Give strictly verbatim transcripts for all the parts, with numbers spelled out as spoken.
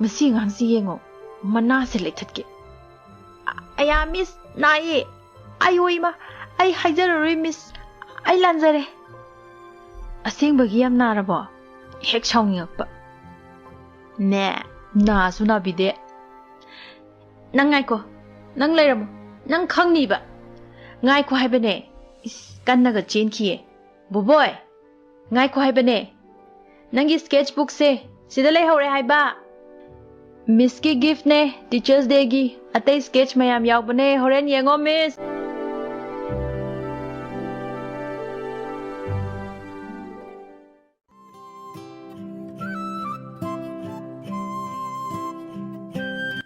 ꯃꯁꯤ ꯑꯉꯥꯡꯁꯤ ꯌꯦꯡꯉꯣ, ꯃꯅꯥꯁꯦ ꯂꯩꯊꯠꯀꯦ꯫ ꯑ-, ꯑꯌꯥ, ꯃꯤꯁ, ꯅꯥꯏꯌꯦ꯫ ꯑꯌꯣ ꯏꯃꯥ, ꯑꯩ ꯍꯥꯏꯖꯔꯔꯣꯏ, ꯃꯤꯁ, ꯑꯩ ꯂꯥꯟꯖꯔꯦ꯫ ꯑꯁꯦꯡꯕꯒꯤ ꯌꯥꯝ ꯅꯥꯔꯕꯣ? ꯍꯦꯛ ꯁꯥꯎꯅꯤꯡꯉꯛꯄ꯫ ꯅꯦ, ꯅꯥꯁꯨ ꯅꯥꯕꯤꯗꯦ꯫ ꯅꯪ ꯉꯥꯏꯈꯣ, ꯅꯪ ꯂꯩꯔꯝꯃꯣ, ꯅꯪ ꯈꯪꯅꯤꯕ꯫ ꯉꯥꯏꯈꯣ ꯍꯥꯏꯕꯅꯦ꯫ ꯏꯁ, ꯀꯟꯅꯒ ꯆꯦꯟꯈꯤꯌꯦ꯫ ꯕꯣꯕꯣꯏ, ꯉꯥꯏꯈꯣ ꯍꯥꯏꯕꯅꯦ꯫ ꯅꯪꯒꯤ sketch bookꯁꯦ ꯁꯤꯗ ꯂꯩꯍꯧꯔꯦ ꯍꯥꯏꯕ꯫ ꯃꯤꯁꯀꯤ giftꯅꯦ, Teachers Dayꯒꯤ꯫ ꯑꯇꯩ sketch ꯃꯌꯥꯝ ꯌꯥꯎꯕꯅꯦ, ꯍꯣꯔꯦꯟ ꯌꯦꯡꯉꯣ, ꯃꯤꯁ꯫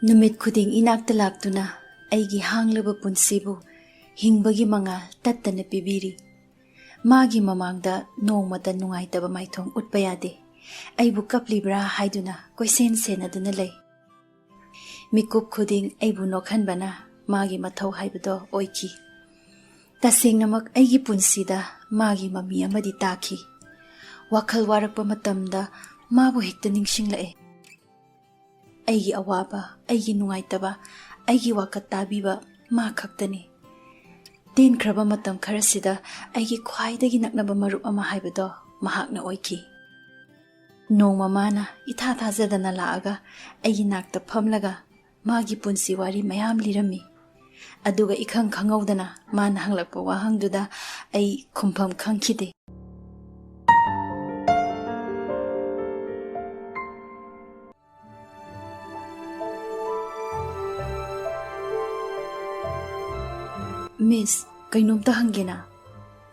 ꯅꯨꯃꯤꯠ ꯈꯨꯗꯤꯡ ꯏꯅꯥꯛꯇ ꯂꯥꯛꯇꯨꯅ ꯑꯩꯒꯤ ꯍꯥꯡꯂꯕ ꯄꯨꯟꯁꯤꯕꯨ ꯍꯤꯡꯕꯒꯤ ꯃꯉꯥꯜ ꯇꯠꯇꯅ ꯄꯤꯕꯤꯔꯤ꯫ ꯃꯥꯒꯤ ꯃꯃꯥꯡꯗ ꯅꯣꯡꯃꯇ ꯅꯨꯡꯉꯥꯏꯇꯕ ꯃꯥꯏꯊꯣꯡ ꯎꯠꯄ ꯌꯥꯗꯦ꯫ ꯑꯩꯕꯨ ꯀꯞꯂꯤꯕ꯭ꯔꯥ ꯍꯥꯏꯗꯨꯅ ꯀꯣꯏꯁꯦꯟ ꯁꯦꯟꯅꯗꯨꯅ ꯂꯩ꯫ ꯃꯤꯀꯨꯞ ꯈꯨꯗꯤꯡ ꯑꯩꯕꯨ ꯅꯣꯛꯍꯟꯕꯅ ꯃꯥꯒꯤ ꯃꯊꯧ ꯍꯥꯏꯕꯗꯣ ꯑꯣꯏꯈꯤ꯫ ꯇꯁꯦꯡꯅꯃꯛ ꯑꯩꯒꯤ ꯄꯨꯟꯁꯤꯗ ꯃꯥꯒꯤ ꯃꯃꯤ ꯑꯃꯗꯤ ꯇꯥꯈꯤ꯫ ꯋꯥꯈꯜ ꯋꯥꯔꯛꯄ ꯃꯇꯝꯗ ꯃꯥꯕꯨ ꯍꯦꯛꯇ ꯅꯤꯡꯁꯤꯡꯂꯛꯑꯦ꯫ ꯑꯩꯒꯤ ꯑꯋꯥꯕ, ꯑꯩꯒꯤ ꯅꯨꯡꯉꯥꯏꯇꯕ, ꯑꯩꯒꯤ ꯋꯥꯀꯠ ꯇꯥꯕꯤꯕ ꯃꯥ ꯈꯛꯇꯅꯤ꯫ ꯇꯦꯟꯈ꯭ꯔꯕ ꯃꯇꯝ ꯈꯔꯁꯤꯗ ꯑꯩꯒꯤ ꯈ꯭ꯋꯥꯏꯗꯒꯤ ꯅꯛꯅꯕ ꯃꯔꯨꯞ ꯑꯃ ꯍꯥꯏꯕꯗꯣ ꯃꯍꯥꯛꯅ ꯑꯣꯏꯈꯤ꯫ ꯅꯣꯡꯃ ꯃꯥꯅ ꯏꯊꯥ ꯊꯥꯖꯗꯅ ꯂꯥꯛꯑꯒ ꯑꯩꯒꯤ ꯅꯥꯛꯇ ꯐꯝꯂꯒ ꯃꯥꯒꯤ ꯄꯨꯟꯁꯤ ꯋꯥꯔꯤ ꯃꯌꯥꯝ ꯂꯤꯔꯝꯃꯤ꯫ ꯑꯗꯨꯒ ꯏꯈꯪ ꯈꯪꯍꯧꯗꯅ ꯃꯥꯅ ꯍꯪꯂꯛꯄ ꯋꯥꯍꯪꯗꯨꯗ ꯑꯩ ꯈꯨꯝꯐꯝ ꯈꯪꯈꯤꯗꯦ꯫ ꯃꯤꯁ, ꯀꯩꯅꯣꯝꯇ ꯍꯪꯒꯦꯅ꯫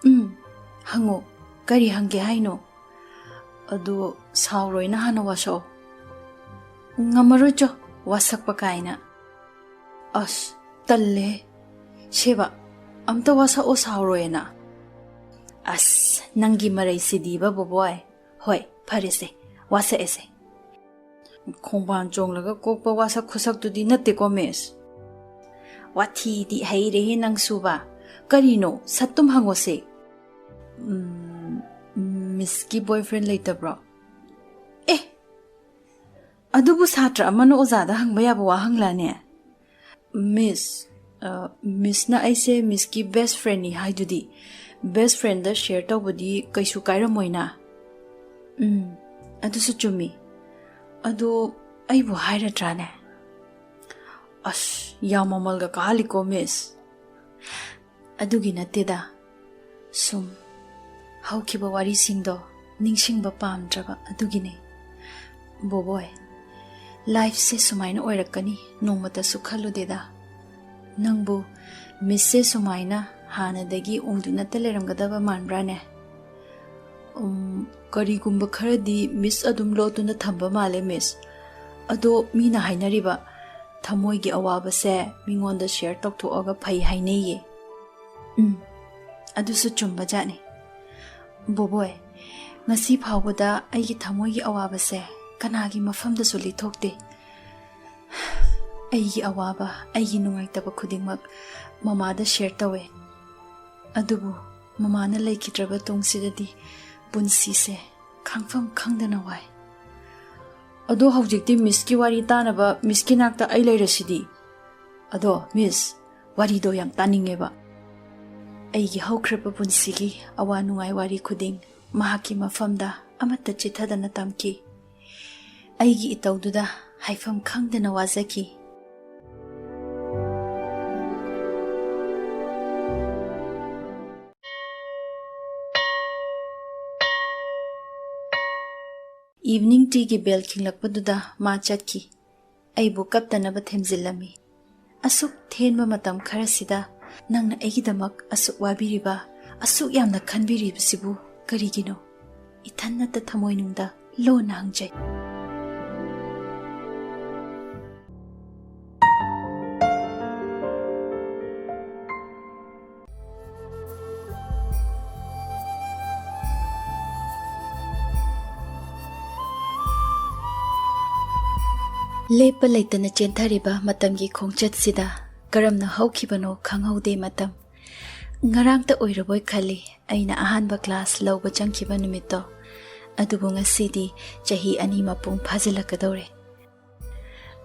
ꯎꯝ, ꯍꯪꯉꯣ꯫ ꯀꯔꯤ ꯍꯪꯒꯦ ꯍꯥꯏꯅꯣ? ꯑꯗꯨ ꯁꯥꯎꯔꯣꯏꯅ ꯍꯥꯟꯅ ꯋꯥꯁꯛꯑꯣ꯫ ꯉꯝꯃꯔꯣꯏ ꯆꯣ, ꯋꯥꯁꯛꯄ ꯀꯥꯏꯅ꯫ ꯑꯁ, ꯇꯜꯂꯦ꯫ ꯁꯦꯕ, ꯑꯝꯇ ꯋꯥꯁꯛꯑꯣ ꯁꯥꯎꯔꯣꯏꯅ꯫ ꯑꯁ, ꯅꯪꯒꯤ ꯃꯔꯩꯁꯤꯗꯤꯕ ꯕꯣꯕꯣꯏ꯫ ꯍꯣꯏ, ꯐꯔꯦꯁꯦ, ꯋꯥꯁꯛꯑꯦꯁꯦ꯫ ꯈꯣꯡꯕꯥꯟ ꯆꯣꯡꯂꯒ ꯀꯣꯛꯄ ꯋꯥꯁꯛ ꯈꯨꯁꯛꯇꯨꯗꯤ ꯅꯠꯇꯦꯀꯣ, ꯃꯤꯁ? ꯋꯥꯊꯤꯗꯤ ꯍꯩꯔꯦꯍꯦ ꯅꯪꯁꯨꯕ꯫ ꯀꯔꯤꯅꯣ? ꯁꯠꯇꯨꯝ ꯍꯪꯉꯣꯁꯦ꯫ ꯎꯝ, ꯃꯤꯁꯀꯤ boyfriend ꯂꯩꯇꯕ꯭ꯔꯣ? ꯑꯦ! ꯑꯗꯨꯕꯨ ꯁꯥꯇ꯭ꯔ ꯑꯃꯅ ꯑꯣꯖꯥꯗ ꯍꯪꯕ ꯌꯥꯕ ꯋꯥꯍꯪꯂꯥꯅꯦ? ꯃꯤꯁ, ꯑ, ꯃꯤꯁꯅ ꯑꯩꯁꯦ ꯃꯤꯁꯀꯤ ꯕꯦꯁ ꯐ꯭ꯔꯦꯟꯅꯤ ꯍꯥꯏꯗꯨꯗꯤ꯫ ꯕꯦꯁ ꯐ꯭ꯔꯦꯟꯗ ꯁꯤꯌꯔ ꯇꯧꯕꯗꯤ ꯀꯩꯁꯨ ꯀꯥꯏꯔꯝꯃꯣꯏꯅ꯫ ꯎꯝ, ꯑꯗꯨꯁꯨ ꯆꯨꯝꯃꯤ꯫ ꯑꯗꯣ ꯑꯩꯕꯨ ꯍꯥꯏꯔꯗ꯭ꯔꯥꯅꯦ? ꯑꯁ, ꯌꯥꯝ ꯃꯃꯜꯒ ꯀꯥꯍꯜꯂꯤꯀꯣ, ꯃꯤꯁ꯫ ꯑꯗꯨꯒꯤ ꯅꯠꯇꯦꯗ, ꯁꯨꯝ ꯍꯧꯈꯤꯕ ꯋꯥꯔꯤꯁꯤꯡꯗꯣ ꯅꯤꯡꯁꯤꯡꯕ ꯄꯥꯝꯗ꯭ꯔꯕ ꯑꯗꯨꯒꯤꯅꯦ꯫ ꯕꯣꯕꯣꯏ, ꯂꯥꯏꯐꯁꯦ ꯁꯨꯃꯥꯏꯅ ꯑꯣꯏꯔꯛꯀꯅꯤ ꯅꯣꯡꯃꯇꯁꯨ ꯈꯜꯂꯨꯗꯦꯗ꯫ ꯅꯪꯕꯨ ꯃꯤꯁꯁꯦ ꯁꯨꯃꯥꯏꯅ ꯍꯥꯟꯅꯗꯒꯤ ꯎꯡꯗꯨꯅꯇ ꯂꯩꯔꯝꯒꯗꯕ ꯃꯥꯟꯕ꯭ꯔꯥꯅꯦ? ꯎꯝ, ꯀꯔꯤꯒꯨꯝꯕ ꯈꯔꯗꯤ ꯃꯤꯁ ꯑꯗꯨꯝ ꯂꯣꯠꯇꯨꯅ ꯊꯝꯕ ꯃꯥꯜꯂꯦ, ꯃꯤꯁ꯫ ꯑꯗꯣ ꯃꯤꯅ ꯍꯥꯏꯅꯔꯤꯕ ꯊꯃꯣꯏꯒꯤ ꯑꯋꯥꯕꯁꯦ ꯃꯤꯉꯣꯟꯗ ꯁꯤꯌꯔ ꯇꯧꯊꯣꯛꯑꯒ ꯐꯩ ꯍꯥꯏꯅꯩꯌꯦ꯫ ꯎꯝ, ꯑꯗꯨꯁꯨ ꯆꯨꯝꯕ ꯖꯥꯠꯅꯤ꯫ ꯕꯣꯕꯣꯏ, ꯉꯁꯤ ꯐꯥꯎꯕꯗ ꯑꯩꯒꯤ ꯊꯃꯣꯏꯒꯤ ꯑꯋꯥꯕꯁꯦ ꯀꯅꯥꯒꯤ ꯃꯐꯝꯗꯁꯨ ꯂꯤꯊꯣꯛꯇꯦ꯫ ꯑꯩꯒꯤ ꯑꯋꯥꯕ, ꯑꯩꯒꯤ ꯅꯨꯡꯉꯥꯏꯇꯕ ꯈꯨꯗꯤꯡꯃꯛ ꯃꯃꯥꯗ ꯁꯤꯌꯔ ꯇꯧꯋꯦ꯫ ꯑꯗꯨꯕꯨ ꯃꯃꯥꯅ ꯂꯩꯈꯤꯗ꯭ꯔꯕ ꯇꯨꯡꯁꯤꯗꯗꯤ ꯄꯨꯟꯁꯤꯁꯦ ꯈꯥꯡꯐꯝ ꯈꯪꯗꯅ ꯋꯥꯏ꯫ ꯑꯗꯣ ꯍꯧꯖꯤꯛꯇꯤ ꯃꯤꯁꯀꯤ ꯋꯥꯔꯤ ꯇꯥꯅꯕ ꯃꯤꯁꯀꯤ ꯅꯥꯛꯇ ꯑꯩ ꯂꯩꯔꯁꯤꯗꯤ꯫ ꯑꯗꯣ ꯃꯤꯁ, ꯋꯥꯔꯤꯗꯣ ꯌꯥꯝ ꯇꯥꯅꯤꯡꯉꯦꯕ꯫ ꯑꯩꯒꯤ ꯍꯧꯈ꯭ꯔꯕ ꯄꯨꯟꯁꯤꯒꯤ ꯑꯋꯥ ꯅꯨꯡꯉꯥꯏ ꯋꯥꯔꯤ ꯈꯨꯗꯤꯡ ꯃꯍꯥꯛꯀꯤ ꯃꯐꯝꯗ ꯑꯃꯠꯇ ꯆꯤꯠꯊꯗꯅ ꯇꯝꯈꯤ꯫ ꯑꯩꯒꯤ ꯏꯇꯧꯗꯨꯗ ꯍꯥꯏꯐꯝ ꯈꯪꯗꯅ ꯋꯥꯖꯈꯤ꯫ ꯏꯚꯤꯅꯤꯡ ꯇꯤꯒꯤ ꯕꯦꯜ ꯈꯤꯡꯂꯛꯄꯗꯨꯗ ꯃꯥ ꯆꯠꯈꯤ꯫ ꯑꯩꯕꯨ ꯀꯞꯇꯅꯕ ꯊꯦꯝꯖꯤꯜꯂꯝꯃꯤ꯫ ꯑꯁꯨꯛ ꯊꯦꯟꯕ ꯃꯇꯝ ꯈꯔꯁꯤꯗ ꯅꯪꯅ ꯑꯩꯒꯤꯗꯃꯛ ꯑꯁꯨꯛ ꯋꯥꯕꯤꯔꯤꯕ, ꯑꯁꯨꯛ ꯌꯥꯝꯅ ꯈꯟꯕꯤꯔꯤꯕꯁꯤꯕꯨ ꯀꯔꯤꯒꯤꯅꯣ? ꯏꯊꯟꯅꯇ ꯊꯃꯣꯏꯅꯨꯡꯗ ꯂꯣꯟꯅ ꯍꯪꯖꯩ꯫ ꯂꯦꯞꯄ ꯂꯩꯇꯅ ꯆꯦꯟꯊꯔꯤꯕ ꯃꯇꯝꯒꯤ ꯈꯣꯡꯆꯠꯁꯤꯗ ꯀꯔꯝꯅ ꯍꯧꯈꯤꯕꯅꯣ ꯈꯪꯍꯧꯗꯦ ꯃꯇꯝ꯫ ꯉꯔꯥꯡꯇ ꯑꯣꯏꯔꯕꯣꯏ ꯈꯜꯂꯤ ꯑꯩꯅ ꯑꯍꯥꯟꯕ ꯀ꯭ꯂꯥꯁ ꯂꯧꯕ ꯆꯪꯈꯤꯕ ꯅꯨꯃꯤꯠꯇꯣ꯫ ꯑꯗꯨꯕꯨ ꯉꯁꯤꯗꯤ ꯆꯍꯤ ꯑꯅꯤ ꯃꯄꯨꯡ ꯐꯥꯖꯤꯜꯂꯛꯀꯗꯧꯔꯦ꯫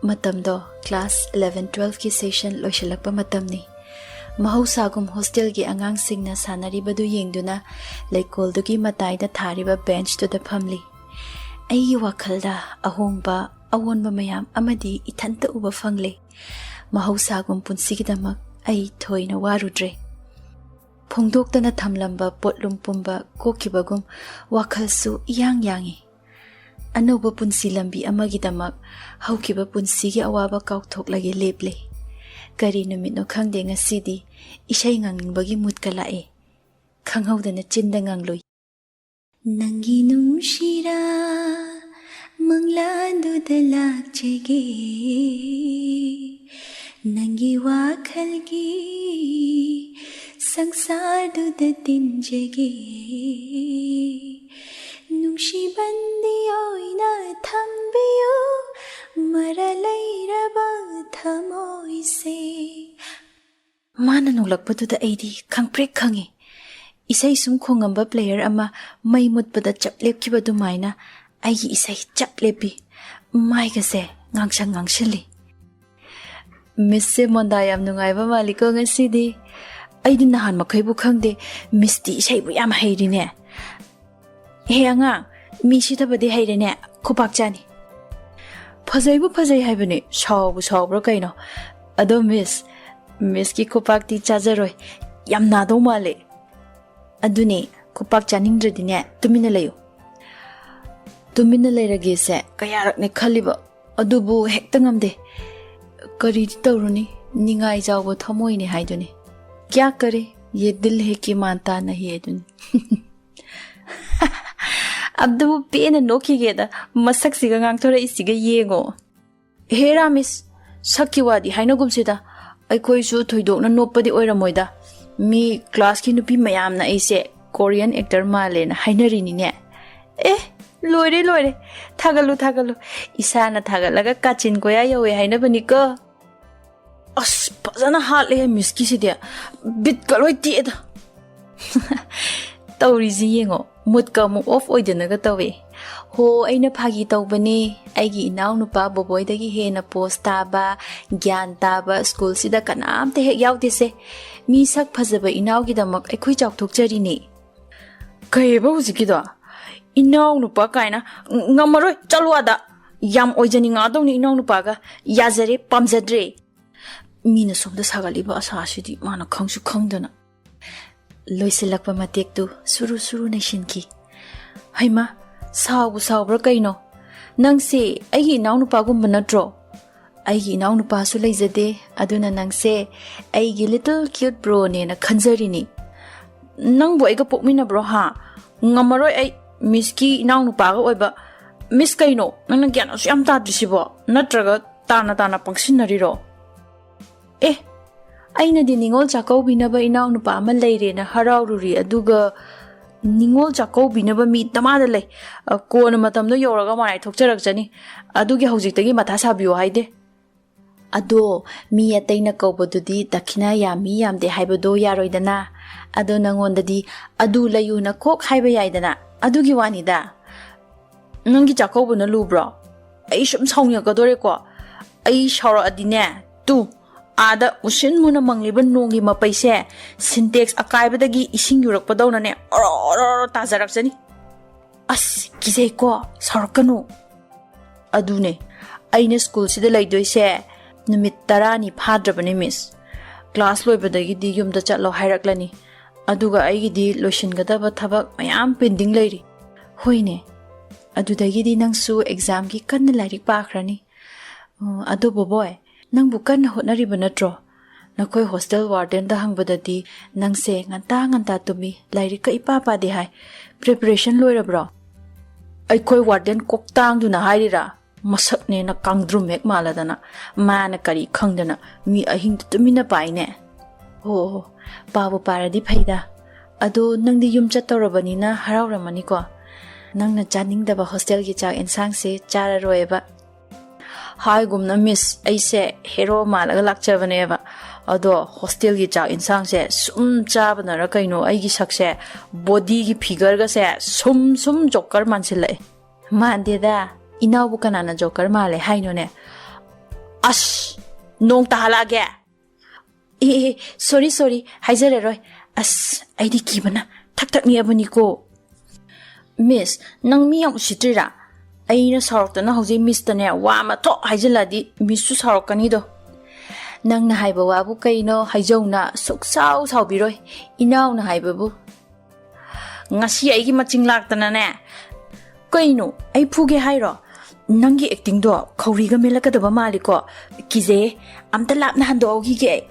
ꯃꯇꯝꯗꯣ class eleven twelve ꯀꯤ session ꯂꯣꯏꯁꯤꯜꯂꯛꯄ ꯃꯇꯝꯅꯤ꯫ ꯃꯍꯧꯁꯥꯒꯨꯝ hostel ꯒꯤ ꯑꯉꯥꯡꯁꯤꯡꯅ ꯁꯥꯟꯅꯔꯤꯕꯗꯨ ꯌꯦꯡꯗꯨꯅ ꯂꯩꯀꯣꯜꯗꯨꯒꯤ ꯃꯇꯥꯏꯗ ꯊꯥꯔꯤꯕ bench ꯇꯨꯗ ꯐꯝꯂꯤ꯫ ꯑꯩꯒꯤ ꯋꯥꯈꯜꯗ ꯑꯍꯣꯡꯕ, ꯑꯑꯣꯟꯕ ꯃꯌꯥꯝ ꯑꯃꯗꯤ ꯏꯊꯟꯇ ꯎꯕ ꯐꯪꯂꯦ꯫ ꯃꯍꯧꯁꯥꯒꯨꯝ ꯄꯨꯟꯁꯤꯒꯤꯗꯃꯛ ꯑꯩ ꯊꯣꯏꯅ ꯋꯥꯔꯨꯗ꯭ꯔꯦ꯫ ꯐꯣꯡꯗꯣꯛꯇꯅ ꯊꯝꯂꯝꯕ ꯄꯣꯠꯂꯨꯝ ꯄꯨꯝꯕ ꯀꯣꯛꯈꯤꯕꯒꯨꯝ ꯋꯥꯈꯜꯁꯨ ꯏꯌꯥꯡ ꯌꯥꯡꯏ꯫ ꯑꯅꯧꯕ ꯄꯨꯟꯁꯤ ꯂꯝꯕꯤ ꯑꯃꯒꯤꯗꯃꯛ ꯍꯧꯈꯤꯕ ꯄꯨꯟꯁꯤꯒꯤ ꯑꯋꯥꯕ ꯀꯥꯎꯊꯣꯛꯂꯒꯦ ꯂꯦꯞꯂꯦ꯫ ꯀꯔꯤ ꯅꯨꯃꯤꯠꯅꯣ ꯈꯪꯗꯦ, ꯉꯁꯤꯗꯤ ꯏꯁꯩ ꯉꯥꯡꯅꯤꯡꯕꯒꯤ mood ꯀ ꯂꯥꯛꯑꯦ꯫ ꯈꯪꯍꯧꯗꯅ ꯆꯤꯟꯗ ꯉꯥꯡꯂꯨꯏ꯫ ꯅꯪꯒꯤ ꯅꯨꯡꯁꯤꯔ ꯃꯪꯂꯥꯟꯗꯨꯗ ꯂꯥꯛꯆꯒꯦ, ꯅꯪꯒꯤ ꯋꯥꯈꯜꯒꯤ ꯁꯪꯁꯥꯔꯗꯨꯗ ꯇꯤꯟꯖꯒꯦ꯫ ꯅꯨꯡꯁꯤꯕꯟꯗꯤ ꯑꯣꯏꯅ ꯊꯝꯕꯤꯌꯨ, ꯃꯔꯥ ꯂꯩꯔꯕ ꯊꯃꯣꯏꯁꯦ꯫ ꯃꯥꯅ ꯅꯣꯛꯂꯛꯄꯗꯨꯗ ꯑꯩꯗꯤ ꯈꯪꯄ꯭ꯔꯦꯛ ꯈꯪꯉꯤ꯫ ꯏꯁꯩ ꯁꯨꯝ ꯈꯣꯡꯉꯝꯕ player ꯑꯃ ꯃꯩ ꯃꯨꯠꯄꯗ ꯆꯞ ꯂꯦꯞꯈꯤꯕ ꯑꯗꯨꯃꯥꯏꯅ ꯑꯩꯒꯤ ꯏꯁꯩ ꯆꯞ ꯂꯦꯞꯄꯤ꯫ ꯃꯥꯏꯒꯁꯦ ꯉꯥꯡꯁꯪ ꯉꯥꯡꯁꯤꯜꯂꯤ꯫ Miss ꯁꯦ ꯃꯣꯟꯗꯥ ꯌꯥꯝ ꯅꯨꯡꯉꯥꯏꯕ ꯃꯥꯜꯂꯤꯀꯣ ꯉꯁꯤꯗꯤ꯫ ꯑꯩꯗꯤ ꯅꯍꯥꯟ ꯃꯈꯩꯕꯨ ꯈꯪꯗꯦ, Miss ꯇꯤ ꯏꯁꯩꯕꯨ ꯌꯥꯝ ꯍꯩꯔꯤꯅꯦ꯫ ꯍꯦ ꯑꯉꯥꯡ, ꯃꯤ ꯁꯤꯊꯕꯗꯤ ꯍꯩꯔꯦꯅꯦ, ꯈꯨꯄꯥꯛ ꯆꯥꯅꯤ꯫ ꯐꯖꯩꯕꯨ ꯐꯖꯩ ꯍꯥꯏꯕꯅꯤ, ꯁꯥꯎꯕꯨ ꯁꯥꯎꯕ꯭ꯔꯥ ꯀꯩꯅꯣ? ꯑꯗꯣ Miss, Miss ꯀꯤ ꯈꯨꯄꯥꯛꯇꯤ ꯆꯥꯖꯔꯣꯏ, ꯌꯥꯝ ꯅꯥꯗꯧ ꯃꯥꯜꯂꯦ꯫ ꯑꯗꯨꯅꯦ, ꯈꯨꯄꯥꯛ ꯆꯥꯅꯤꯡꯗ꯭ꯔꯗꯤꯅꯦ, ꯇꯨꯃꯤꯟꯅ ꯂꯩꯌꯨ꯫ ꯇꯨꯃꯤꯟꯅ ꯂꯩꯔꯒꯦꯁꯦ ꯀꯌꯥꯔꯛꯅꯦ ꯈꯜꯂꯤꯕ, ꯑꯗꯨꯕꯨ ꯍꯦꯛꯇ ꯉꯝꯗꯦ꯫ ꯀꯔꯤꯗꯤ ꯇꯧꯔꯨꯅꯤ, ꯅꯤꯡꯉꯥꯏ ꯆꯥꯎꯕ ꯊꯃꯣꯏꯅꯦ ꯍꯥꯏꯗꯨꯅꯤ꯫ क्या करे, ये दिल है कि मानता नहीं ꯍꯥꯏꯗꯨꯅꯤ꯫ ꯑꯗꯨꯕꯨ ꯄꯦꯟꯅ ꯅꯣꯛꯈꯤꯒꯦꯗ, ꯃꯁꯛꯁꯤꯒ ꯉꯥꯡꯊꯣꯔꯛꯏꯁꯤꯒ ꯌꯦꯡꯉꯣ꯫ ꯍꯦꯔꯥ Miss, ꯁꯛꯀꯤ ꯋꯥꯗꯤ ꯍꯥꯏꯅꯒꯨꯝꯁꯤꯗ, ꯑꯩꯈꯣꯏꯁꯨ ꯊꯣꯏꯗꯣꯛꯅ ꯅꯣꯞꯄꯗꯤ ꯑꯣꯏꯔꯝꯃꯣꯏꯗ꯫ ꯃꯤ class ꯀꯤ ꯅꯨꯄꯤ ꯃꯌꯥꯝꯅ ꯑꯩꯁꯦ Korean actor ꯃꯥꯜꯂꯦꯅ ꯍꯥꯏꯅꯔꯤꯅꯤꯅꯦ꯫ ꯑꯦ, ꯂꯣꯏꯔꯦ, ꯂꯣꯏꯔꯦ꯫ ꯊꯥꯒꯠꯂꯨ, ꯊꯥꯒꯠꯂꯨ꯫ ꯏꯁꯥꯅ ꯊꯥꯒꯠꯂꯒ ꯀꯥꯆꯤꯟ ꯀꯣꯌꯥ ꯌꯧꯋꯦ ꯍꯥꯏꯅꯕꯅꯤꯀꯣ꯫ ꯑꯁ, ꯐꯖꯅ ꯍꯥꯠꯂꯦꯍꯦ Miss ꯀꯤꯁꯤꯗꯤ꯫ Beat ꯀ ꯂꯣꯏ ꯇꯦꯛꯑꯦꯗ꯫ ꯇꯧꯔꯤꯁꯤ ꯌꯦꯡꯉꯣ, mood ꯀ ꯑꯃꯨꯛ off ꯑꯣꯏꯗꯅꯒ ꯇꯧꯋꯦ꯫ ꯍꯣ, ꯑꯩꯅ ꯐꯥꯒꯤ ꯇꯧꯕꯅꯦ꯫ ꯑꯩꯒꯤ ꯏꯅꯥꯎꯅꯨꯄꯥ ꯕꯣꯕꯣꯏꯗꯒꯤ ꯍꯦꯟꯅ ꯄꯣꯁ ꯇꯥꯕ, ꯒ꯭ꯌꯥꯟ ꯇꯥꯕ ꯁ꯭ꯀꯨꯜꯁꯤꯗ ꯀꯅꯥꯝꯇ ꯍꯦꯛ ꯌꯥꯎꯗꯦꯁꯦ꯫ ꯃꯤ ꯁꯛ ꯐꯖꯕ ꯏꯅꯥꯎꯒꯤꯗꯃꯛ ꯑꯩꯈꯣꯏ ꯆꯥꯎꯊꯣꯛꯆꯔꯤꯅꯦ꯫ ꯀꯩꯕ ꯍꯧꯖꯤꯛꯀꯤꯗꯣ? ꯏꯅꯥꯎꯅꯨꯄꯥ ꯀꯥꯏꯅ? ꯉꯝꯃꯔꯣꯏ, ꯆꯠꯂꯣ ꯑꯥꯗ꯫ ꯌꯥꯝ ꯑꯣꯏꯖꯅꯤꯡꯉꯛꯑꯗꯧꯅꯤ ꯏꯅꯥꯎꯅꯨꯄꯥꯒ꯫ ꯌꯥꯖꯔꯦ, ꯄꯥꯝꯖꯗ꯭ꯔꯦ꯫ ꯃꯤꯅ ꯁꯣꯝꯗ ꯁꯥꯒꯠꯂꯤꯕ ꯑꯁꯥꯁꯤꯗꯤ ꯃꯥꯅ ꯈꯪꯁꯨ ꯈꯪꯗꯅ꯫ ꯂꯣꯏꯁꯤꯜꯂꯛꯄ ꯃꯇꯦꯛꯇꯨ ꯁꯨꯔꯨ ꯁꯨꯔꯨ ꯅꯩꯁꯤꯟꯈꯤ꯫ ꯍꯩꯃꯥ, ꯁꯥꯎꯕꯨ ꯁꯥꯎꯕ꯭ꯔꯥ ꯀꯩꯅꯣ? ꯅꯪꯁꯦ ꯑꯩꯒꯤ ꯏꯅꯥꯎꯅꯨꯄꯥꯒꯨꯝꯕ ꯅꯠꯇ꯭ꯔꯣ? ꯑꯩꯒꯤ ꯏꯅꯥꯎꯅꯨꯄꯥꯁꯨ ꯂꯩꯖꯗꯦ, ꯑꯗꯨꯅ ꯅꯪꯁꯦ ꯑꯩꯒꯤ little cute broꯅꯦꯅ ꯈꯟꯖꯔꯤꯅꯤ꯫ ꯅꯪꯕꯨ ꯑꯩꯒ ꯄꯣꯛꯃꯤꯟꯅꯕ꯭ꯔꯣ ꯍꯥ? ꯉꯝꯃꯔꯣꯏ ꯑꯩ ꯃꯤꯁꯀꯤ ꯏꯅꯥꯎꯅꯨꯄꯥꯒ ꯑꯣꯏꯕ꯫ ꯃꯤꯁ ꯀꯩꯅꯣ? ꯅꯪꯅ ꯒ꯭ꯌꯥꯟ ꯑꯁꯨꯛ ꯌꯥꯝ ꯇꯥꯗ꯭ꯔꯤꯁꯤꯕꯣ? ꯅꯠꯇ꯭ꯔꯒ ꯇꯥꯅ ꯇꯥꯅ ꯄꯪꯁꯤꯟꯅꯔꯤꯔꯣ? ꯑꯦ, ꯑꯩꯅꯗꯤ ꯅꯤꯉꯣꯜ ꯆꯥꯛꯀꯧꯕꯤꯅꯕ ꯏꯅꯥꯎꯅꯨꯄꯥ ꯑꯃ ꯂꯩꯔꯦꯅ ꯍꯔꯥꯎꯔꯨꯔꯤ, ꯑꯗꯨꯒ ꯅꯤꯉꯣꯜ ꯆꯥꯛꯀꯧꯕꯤꯅꯕ ꯃꯤ ꯗꯃꯥꯗ ꯂꯩ꯫ ꯑ, ꯀꯣꯟꯅ ꯃꯇꯝꯗꯣ ꯌꯧꯔꯒ ꯃꯔꯥꯏ ꯊꯣꯛꯆꯔꯛꯆꯅꯤ꯫ ꯑꯗꯨꯒꯤ ꯍꯧꯖꯤꯛꯇꯒꯤ ꯃꯊꯥ ꯁꯥꯕꯤꯌꯣ ꯍꯥꯏꯗꯦ꯫ ꯑꯗꯣ ꯃꯤ ꯑꯇꯩꯅ ꯀꯧꯕꯗꯨꯗꯤ ꯗꯈꯤꯅꯥ ꯌꯥꯝꯃꯤ ꯌꯥꯝꯗꯦ ꯍꯥꯏꯕꯗꯣ ꯌꯥꯔꯣꯏꯗꯅ꯫ ꯑꯗꯣ ꯅꯪꯉꯣꯟꯗꯗꯤ ꯑꯗꯨ ꯂꯩꯌꯨꯅ ꯀꯣꯛ ꯍꯥꯏꯕ ꯌꯥꯏꯗꯅ꯫ ꯑꯗꯨꯒꯤ ꯋꯥꯅꯤꯗ꯫ ꯅꯪꯒꯤ ꯆꯥꯛꯀꯧꯕꯅ ꯂꯨꯕ꯭ꯔꯣ? ꯑꯩ ꯁꯨꯝ ꯁꯥꯎꯅꯤꯡꯉꯛꯀꯗꯣꯔꯦꯀꯣ꯫ ꯑꯩ ꯁꯥꯎꯔꯛꯑꯗꯤꯅꯦ, ꯇꯨ, ꯑꯥꯗ ꯃꯨꯁꯤꯟ ꯃꯨꯅ ꯃꯪꯂꯤꯕ ꯅꯣꯡꯒꯤ ꯃꯄꯩꯁꯦ ꯁꯤꯟꯇꯦꯛꯁ ꯑꯀꯥꯏꯕꯗꯒꯤ ꯏꯁꯤꯡ ꯌꯨꯔꯛꯄꯗꯧꯅꯅꯦ ꯑꯣꯔꯣ ꯑꯣꯔꯣ ꯑꯣꯔꯣ ꯇꯥꯖꯔꯛꯆꯅꯤ꯫ ꯑꯁ, ꯀꯤꯖꯩꯀꯣ, ꯁꯥꯎꯔꯛꯀꯅꯨ꯫ ꯑꯗꯨꯅꯦ, ꯑꯩꯅ ꯁ꯭ꯀꯨꯜꯁꯤꯗ ꯂꯩꯗꯣꯏꯁꯦ ꯅꯨꯃꯤꯠ ꯇꯔꯥꯅꯤ ꯐꯥꯗ꯭ꯔꯕꯅꯦ, ꯃꯤꯁ꯫ ꯀ꯭ꯂꯥꯁ ꯂꯣꯏꯕꯗꯒꯤꯗꯤ ꯌꯨꯝꯗ ꯆꯠꯂꯣ ꯍꯥꯏꯔꯛꯂꯅꯤ꯫ ꯑꯗꯨꯒ ꯑꯩꯒꯤꯗꯤ ꯂꯣꯏꯁꯤꯟꯒꯗꯕ ꯊꯕꯛ ꯃꯌꯥꯝ ꯄꯦꯟꯗꯤꯡ ꯂꯩꯔꯤ꯫ ꯍꯣꯏꯅꯦ, ꯑꯗꯨꯗꯒꯤꯗꯤ ꯅꯪꯁꯨ ꯑꯦꯛꯖꯥꯝꯒꯤ ꯀꯟꯅ ꯂꯥꯏꯔꯤꯛ ꯄꯥꯈ꯭ꯔꯅꯤ꯫ ꯑꯣ, ꯑꯗꯣ ꯕꯣꯕꯣꯏ, ꯅꯪꯕꯨ ꯀꯟꯅ ꯍꯣꯠꯅꯔꯤꯕ ꯅꯠꯇ꯭ꯔꯣ? ꯅꯈꯣꯏ ꯍꯣꯁꯇꯦꯜ ꯋꯥꯔꯗꯦꯟꯗ ꯍꯪꯕꯗꯗꯤ ꯅꯪꯁꯦ ꯉꯟꯇꯥ ꯉꯟꯇꯥ ꯇꯨꯝꯃꯤ, ꯂꯥꯏꯔꯤꯛꯀ ꯏꯄꯥ ꯄꯥꯗꯦ ꯍꯥꯏ꯫ ꯄ꯭ꯔꯤꯄꯔꯦꯁꯟ ꯂꯣꯏꯔꯕ꯭ꯔꯣ? ꯑꯩꯈꯣꯏ ꯋꯥꯔꯗꯦꯟ ꯀꯣꯛꯇꯥꯡꯗꯨꯅ ꯍꯥꯏꯔꯤꯔꯥ? ꯃꯁꯛꯅꯦꯅ ꯀꯥꯡꯗ꯭ꯔꯨꯝ ꯍꯦꯛ ꯃꯥꯜꯂꯗꯅ, ꯃꯥꯅ ꯀꯔꯤ ꯈꯪꯗꯅ ꯃꯤ ꯑꯍꯤꯡꯗ ꯇꯨꯃꯤꯟꯅ ꯄꯥꯏꯅꯦ꯫ ꯍꯣ ꯍꯣ, ꯄꯥꯕꯨ ꯄꯥꯔꯗꯤ ꯐꯩꯗ꯫ ꯑꯗꯣ ꯅꯪꯗꯤ ꯌꯨꯝ ꯆꯠꯇꯧꯔꯕꯅꯤꯅ ꯍꯔꯥꯎꯔꯝꯃꯅꯤꯀꯣ? ꯅꯪꯅ ꯆꯥꯅꯤꯡꯗꯕ ꯍꯣꯁꯇꯦꯜꯒꯤ ꯆꯥꯛ ꯑꯦꯟꯁꯥꯡꯁꯦ ꯆꯥꯔꯔꯣꯏꯕ꯫ ꯍꯥꯏꯒꯨꯝꯅ ꯃꯤꯁ, ꯑꯩꯁꯦ ꯍꯦꯔꯣ ꯃꯥꯜꯂꯒ ꯂꯥꯛꯆꯕꯅꯦꯕ꯫ ꯑꯗꯣ ꯍꯣꯁꯇꯦꯜꯒꯤ ꯆꯥꯛ ꯏꯟꯁꯥꯡꯁꯦ ꯁꯨꯝ ꯆꯥꯕꯅꯔ ꯀꯩꯅꯣ ꯑꯩꯒꯤ ꯁꯛꯁꯦ, ꯕꯣꯗꯤꯒꯤ ꯐꯤꯒꯔꯒꯁꯦ ꯁꯨꯝ ꯁꯨꯝ ꯖꯣꯀꯔ ꯃꯥꯟꯁꯤꯜꯂꯛꯑꯦ꯫ ꯃꯥꯟꯗꯦꯗ, ꯏꯅꯥꯎꯕꯨ ꯀꯅꯥꯅ ꯖꯣꯀꯔ ꯃꯥꯜꯂꯦ ꯍꯥꯏꯅꯣꯅꯦ? ꯑꯁ, ꯅꯣꯡ ꯇꯥꯍꯜꯂꯛꯑꯒꯦ꯫ ꯑꯦ, ꯑꯦ, ꯁꯣꯔꯤ, ꯁꯣꯔꯤ, ꯍꯥꯏꯖꯔꯔꯣꯏ꯫ ꯑꯁ, ꯑꯩꯗꯤ ꯀꯤꯕꯅ ꯊꯛ ꯊꯛ ꯅꯤꯛꯑꯕꯅꯤꯀꯣ꯫ ꯃꯤꯁ, ꯅꯪ ꯃꯤ ꯌꯥꯝ ꯎꯁꯤꯠꯇ꯭ꯔꯤꯔꯥ? ꯑꯩꯅ ꯁꯥꯎꯔꯛꯇꯅ ꯍꯧꯖꯤꯛ ꯃꯤꯁꯇꯅꯦ ꯋꯥ ꯑꯃ ꯊꯣꯛ ꯍꯥꯏꯖꯤꯜꯂꯗꯤ ꯃꯤꯁꯁꯨ ꯁꯥꯎꯔꯛꯀꯅꯤꯗꯣ꯫ ꯅꯪꯅ ꯍꯥꯏꯕ ꯋꯥꯕꯨ ꯀꯩꯅꯣ, ꯍꯩꯖꯧꯅ ꯁꯨꯛꯁꯥꯎ ꯁꯥꯎꯕꯤꯔꯣꯏ, ꯏꯅꯥꯎꯅ ꯍꯥꯏꯕꯕꯨ꯫ ꯉꯁꯤ ꯑꯩꯒꯤ ꯃꯆꯤꯡ ꯂꯥꯛꯇꯅꯅꯦ꯫ ꯀꯩꯅꯣ, ꯑꯩ ꯐꯨꯒꯦ ꯍꯥꯏꯔꯣ? ꯅꯪꯒꯤ ꯑꯦꯛꯇꯤꯡꯗꯣ ꯈꯧꯔꯤꯒ ꯃꯦꯜꯂꯛꯀꯗꯕ ꯃꯥꯜꯂꯤꯀꯣ꯫ ꯀꯤꯖꯩꯌꯦ, ꯑꯝꯇ ꯂꯥꯞꯅ ꯍꯟꯗꯣꯛꯍꯧꯈꯤꯒꯦ ꯑꯩ꯫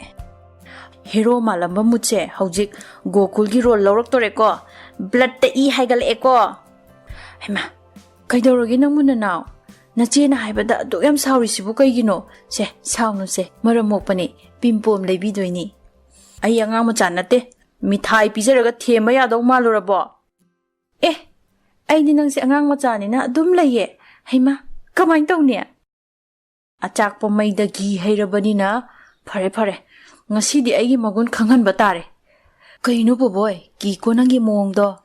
ꯍꯦꯔꯣ ꯃꯥꯜꯂꯝꯕ ꯃꯨꯠꯁꯦ ꯍꯧꯖꯤꯛ ꯒꯣꯀꯨꯜꯒꯤ ꯔꯣꯜ ꯂꯧꯔꯛꯇꯣꯔꯦꯀꯣ꯫ ꯕ꯭ꯂꯠꯇ ꯏ ꯍꯥꯏꯒꯠꯂꯛꯑꯦꯀꯣ꯫ ꯍꯩꯃꯥ, ꯀꯩꯗꯧꯔꯒꯦ ꯅꯪꯕꯨ ꯅꯅꯥꯎ? ꯅꯆꯦꯅ ꯍꯥꯏꯕꯗ ꯑꯗꯨꯛ ꯌꯥꯝ ꯁꯥꯎꯔꯤꯁꯤꯕꯨ ꯀꯩꯒꯤꯅꯣ? ꯁꯦ, ꯁꯥꯎꯅꯨꯁꯦ, ꯃꯔꯝ ꯃꯣꯛꯄꯅꯤ, ꯄꯤꯝꯄꯣꯝ ꯂꯩꯕꯤꯗꯣꯏꯅꯤ꯫ ꯑꯩ ꯑꯉꯥꯡ ꯃꯆꯥ ꯅꯠꯇꯦ, ꯃꯤꯊꯥꯏ ꯄꯤꯖꯔꯒ ꯊꯦꯝꯕ ꯌꯥꯗꯧ ꯃꯥꯜꯂꯨꯔꯕꯣ? ꯑꯦ, ꯑꯩꯗꯤ ꯅꯪꯁꯦ ꯑꯉꯥꯡ ꯃꯆꯥꯅꯤꯅ ꯑꯗꯨꯝ ꯂꯩꯌꯦ꯫ ꯍꯩꯃꯥ, ꯀꯃꯥꯏꯅ ꯇꯧꯅꯤ? ꯑꯆꯥꯛꯄ ꯃꯩꯗ ꯘꯤ ꯍꯩꯔꯕꯅꯤꯅ ꯐꯔꯦ, ꯐꯔꯦ, ꯉꯁꯤꯗꯤ ꯑꯩꯒꯤ ꯃꯒꯨꯟ ꯈꯪꯍꯟꯕ ꯇꯥꯔꯦ꯫ ꯀꯩꯅꯣ ꯕꯣꯕꯣꯏ, ꯀꯤꯀꯣ ꯅꯪꯒꯤ ꯃꯑꯣꯡꯗꯣ꯫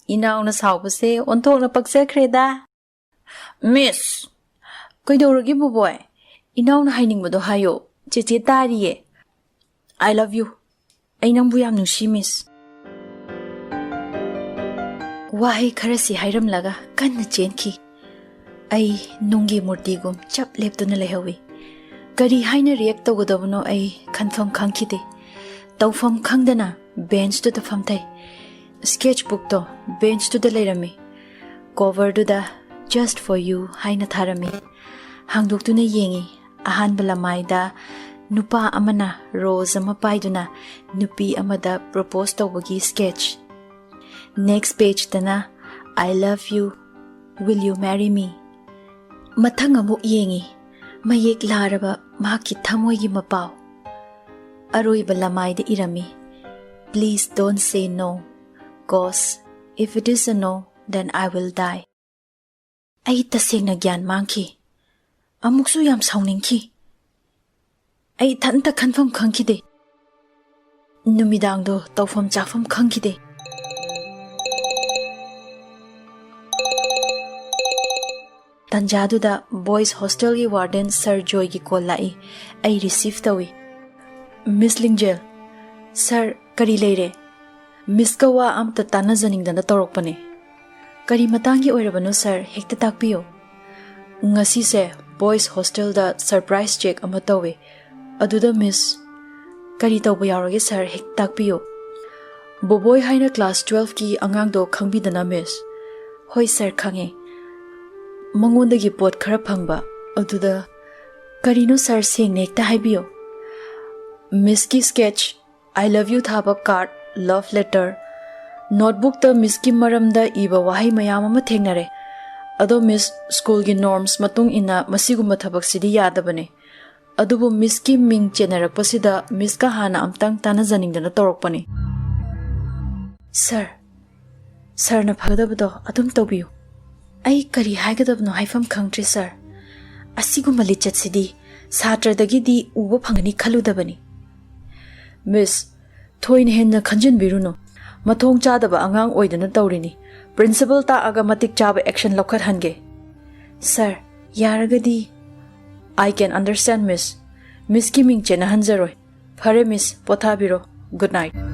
ꯏꯅꯥꯎꯅ ꯁꯥꯎꯕꯁꯦ ꯑꯣꯟꯊꯣꯛꯅ ꯄꯛꯆꯈ꯭ꯔꯦꯗ꯫ ꯃꯤꯁ! ꯀꯩꯗꯧꯔꯒꯦ ꯕꯣꯕꯣꯏ? ꯏꯅꯥꯎꯅ ꯍꯥꯏꯅꯤꯡꯕꯗꯣ ꯍꯥꯏꯌꯣ, ꯆꯦꯆꯦ ꯇꯥꯔꯤꯌꯦ꯫ I love you꯫ ꯑꯩ ꯅꯪꯕꯨ ꯌꯥꯝ ꯅꯨꯡꯁꯤ, ꯃꯤꯁ꯫ ꯋꯥꯍꯩ ꯈꯔꯁꯤ ꯍꯥꯏꯔꯝꯂꯒ ꯀꯟꯅ ꯆꯦꯟꯈꯤ꯫ ꯑꯩ ꯅꯨꯡꯒꯤ ꯃꯨꯔꯇꯤꯒꯨꯝ ꯆꯞ ꯂꯦꯞꯇꯨꯅ ꯂꯩꯍꯧꯏ꯫ ꯀꯔꯤ ꯍꯥꯏꯅ ꯔꯤꯌꯦꯛ ꯇꯧꯒꯗꯕꯅꯣ ꯑꯩ ꯈꯟꯐꯝ ꯈꯪꯈꯤꯗꯦ꯫ ꯇꯧꯐꯝ ꯈꯪꯗꯅ ꯕꯦꯟꯆꯇꯨꯗ ꯐꯝꯊꯩ꯫ ꯁ꯭ꯀꯦꯠꯆ ꯕꯨꯛꯇꯣ ꯕꯦꯟꯆꯇꯨꯗ ꯂꯩꯔꯝꯃꯤ꯫ ꯀꯣꯚꯔꯗꯨꯗ "Just for you" ꯍꯥꯏꯅ ꯊꯥꯔꯝꯃꯤ꯫ ꯍꯥꯡꯗꯣꯛꯇꯨꯅ ꯌꯦꯡꯉꯤ꯫ ꯑꯍꯥꯟꯕ ꯂꯃꯥꯏꯗ ꯅꯨꯄꯥ ꯑꯃꯅ ꯔꯣꯖ ꯑꯃ ꯄꯥꯏꯗꯨꯅ ꯅꯨꯄꯤ ꯑꯃꯗ ꯄ꯭ꯔꯣꯄꯣꯁ ꯇꯧꯕꯒꯤ ꯁ꯭ꯀꯦꯠꯆ꯫ ꯅꯦꯛꯁ ꯄꯦꯖꯇꯅ "I love you, will you marry me?" ꯃꯊꯪ ꯑꯃꯨꯛ ꯌꯦꯡꯉꯤ꯫ ꯃꯌꯦꯛ ꯂꯥꯔꯕ ꯃꯍꯥꯛꯀꯤ ꯊꯃꯣꯏꯒꯤ ꯃꯄꯥꯎ꯫ ꯑꯔꯣꯏꯕ ꯂꯃꯥꯏꯗ ꯏꯔꯝꯃꯤ, "Please don't say no, cause if it is a no, then I will die." ꯑꯩ ꯇꯁꯦꯡꯅ ꯒ꯭ꯌꯥꯟ ꯃꯥꯡꯈꯤ꯫ ꯑꯃꯨꯛꯁꯨ ꯌꯥꯝ ꯁꯥꯎꯅꯤꯡꯈꯤ꯫ ꯑꯩ ꯏꯊꯟꯇ ꯈꯟꯐꯝ ꯈꯪꯈꯤꯗꯦ꯫ ꯅꯨꯃꯤꯗꯥꯡꯗꯣ ꯇꯧꯐꯝ ꯆꯥꯐꯝ ꯈꯪꯈꯤꯗꯦ꯫ ꯇꯥꯟꯖꯥꯗꯨꯗ ꯕꯣꯏꯁ ꯍꯣꯁꯇꯦꯜꯒꯤ ꯋꯥꯔꯗꯦꯟ ꯁꯥꯔ ꯖꯣꯏꯒꯤ ꯀꯣꯜ ꯂꯥꯛꯏ꯫ ꯑꯩ ꯔꯤꯁꯤꯚ ꯇꯧꯏ꯫ "ꯃꯤꯁ ꯂꯤꯡꯖꯦꯜ, ꯁꯥꯔ, ꯀꯔꯤ ꯂꯩꯔꯦ? ꯃꯤꯁꯀ ꯋꯥ ꯑꯝꯇ ꯇꯥꯟꯅꯖꯅꯤꯡꯗꯅ ꯇꯧꯔꯛꯄꯅꯦ꯫" "ꯀꯔꯤ ꯃꯇꯥꯡꯒꯤ ꯑꯣꯏꯔꯕꯅꯣ ꯁꯥꯔ? ꯍꯦꯛꯇ ꯇꯥꯛꯄꯤꯌꯨ꯫" "ꯉꯁꯤꯁꯦ ꯕꯣꯏꯁ ꯍꯣꯁꯇꯦꯜꯗ ꯁꯔꯄ꯭ꯔꯥꯏꯖ ꯆꯦꯛ ꯑꯃ ꯇꯧꯋꯦ꯫ ꯑꯗꯨꯗ ꯃꯤꯁ..." "ꯀꯔꯤ ꯇꯧꯕ ꯌꯥꯎꯔꯒꯦ ꯁꯥꯔ? ꯍꯦꯛꯇ ꯇꯥꯛꯄꯤꯌꯨ꯫" "ꯕꯣꯕꯣꯏ ꯍꯥꯏꯅ ꯀ꯭ꯂꯥꯁ ꯇꯨꯋꯦꯜꯐꯀꯤ ꯑꯉꯥꯡꯗꯣ ꯈꯪꯕꯤꯗꯅ ꯃꯤꯁ?" "ꯍꯣꯏ ꯁꯥꯔ, ꯈꯪꯉꯦ꯫" "ꯃꯉꯣꯟꯗꯒꯤ ꯄꯣꯠ ꯈꯔ ꯐꯪꯕ꯫ ꯑꯗꯨꯗ..." "ꯀꯔꯤꯅꯣ ꯁꯥꯔ? ꯁꯦꯡꯅ ꯍꯦꯛꯇ ꯍꯥꯏꯕꯤꯌꯨ꯫" "ꯃꯤꯁꯀꯤ ꯁ꯭ꯀꯦꯠꯆ, ꯑꯥꯏ ꯂꯚ ꯌꯨ ꯊꯥꯕ ꯀꯥꯔꯗ, ꯂꯚ ꯂꯦꯇꯔ, ꯅꯣꯠꯕꯨꯛꯇ ꯃꯤꯁꯀꯤ ꯃꯔꯝꯗ ꯏꯕ ꯋꯥꯍꯩ ꯃꯌꯥꯝ ꯑꯃ ꯊꯦꯡꯅꯔꯦ꯫ ꯑꯗꯣ ꯃꯤꯁ, ꯁ꯭ꯀꯨꯜꯒꯤ ꯅꯣꯔꯝꯁ ꯃꯇꯨꯡ ꯏꯟꯅ ꯃꯁꯤꯒꯨꯝꯕ ꯊꯕꯛꯁꯤꯗꯤ ꯌꯥꯗꯕꯅꯦ꯫ ꯑꯗꯨꯕꯨ ꯃꯤꯁꯀꯤ ꯃꯤꯡ ꯆꯦꯟꯅꯔꯛꯄꯁꯤꯗ ꯃꯤꯁꯀ ꯍꯥꯟꯅ ꯑꯝꯇꯪ ꯇꯥꯟꯅꯖꯅꯤꯡꯗꯅ ꯇꯧꯔꯛꯄꯅꯤ꯫" "ꯁꯥꯔ, ꯁꯥꯔꯅ ꯐꯒꯗꯕꯗꯣ ꯑꯗꯨꯝ ꯇꯧꯕꯤꯌꯨ꯫ ꯑꯩ ꯀꯔꯤ ꯍꯥꯏꯒꯗꯕꯅꯣ ꯍꯥꯏꯐꯝ ꯈꯪꯗ꯭ꯔꯦ ꯁꯥꯔ꯫ ꯑꯁꯤꯒꯨꯝꯕ ꯂꯤꯆꯠꯁꯤꯗꯤ ꯁꯥꯇ꯭ꯔꯗꯒꯤꯗꯤ ꯎꯕ ꯐꯪꯒꯅꯤ ꯈꯜꯂꯨꯗꯕꯅꯤ꯫" "ꯃꯤꯁ, ꯊꯣꯏꯅ ꯍꯦꯟꯅ ꯈꯟꯖꯤꯟꯕꯤꯔꯨꯅꯨ꯫ ꯃꯊꯣꯡ ꯆꯥꯗꯕ ꯑꯉꯥꯡ ꯑꯣꯏꯗꯅ ꯇꯧꯔꯤꯅꯤ꯫ ꯄ꯭ꯔꯤꯟꯁꯤꯄꯜ ꯇꯥꯛꯑꯒ ꯃꯇꯤꯛ ꯆꯥꯕ ꯑꯦꯛꯁꯟ ꯂꯧꯈꯠꯍꯟꯒꯦ꯫" "ꯁꯥꯔ, ꯌꯥꯔꯒꯗꯤ..." "I can understand, ꯃꯤꯁ꯫ ꯃꯤꯁꯀꯤ ꯃꯤꯡ ꯆꯦꯟꯅꯍꯟꯖꯔꯣꯏ꯫ ꯐꯔꯦ ꯃꯤꯁ, ꯄꯣꯊꯥꯕꯤꯔꯣ꯫ Good night."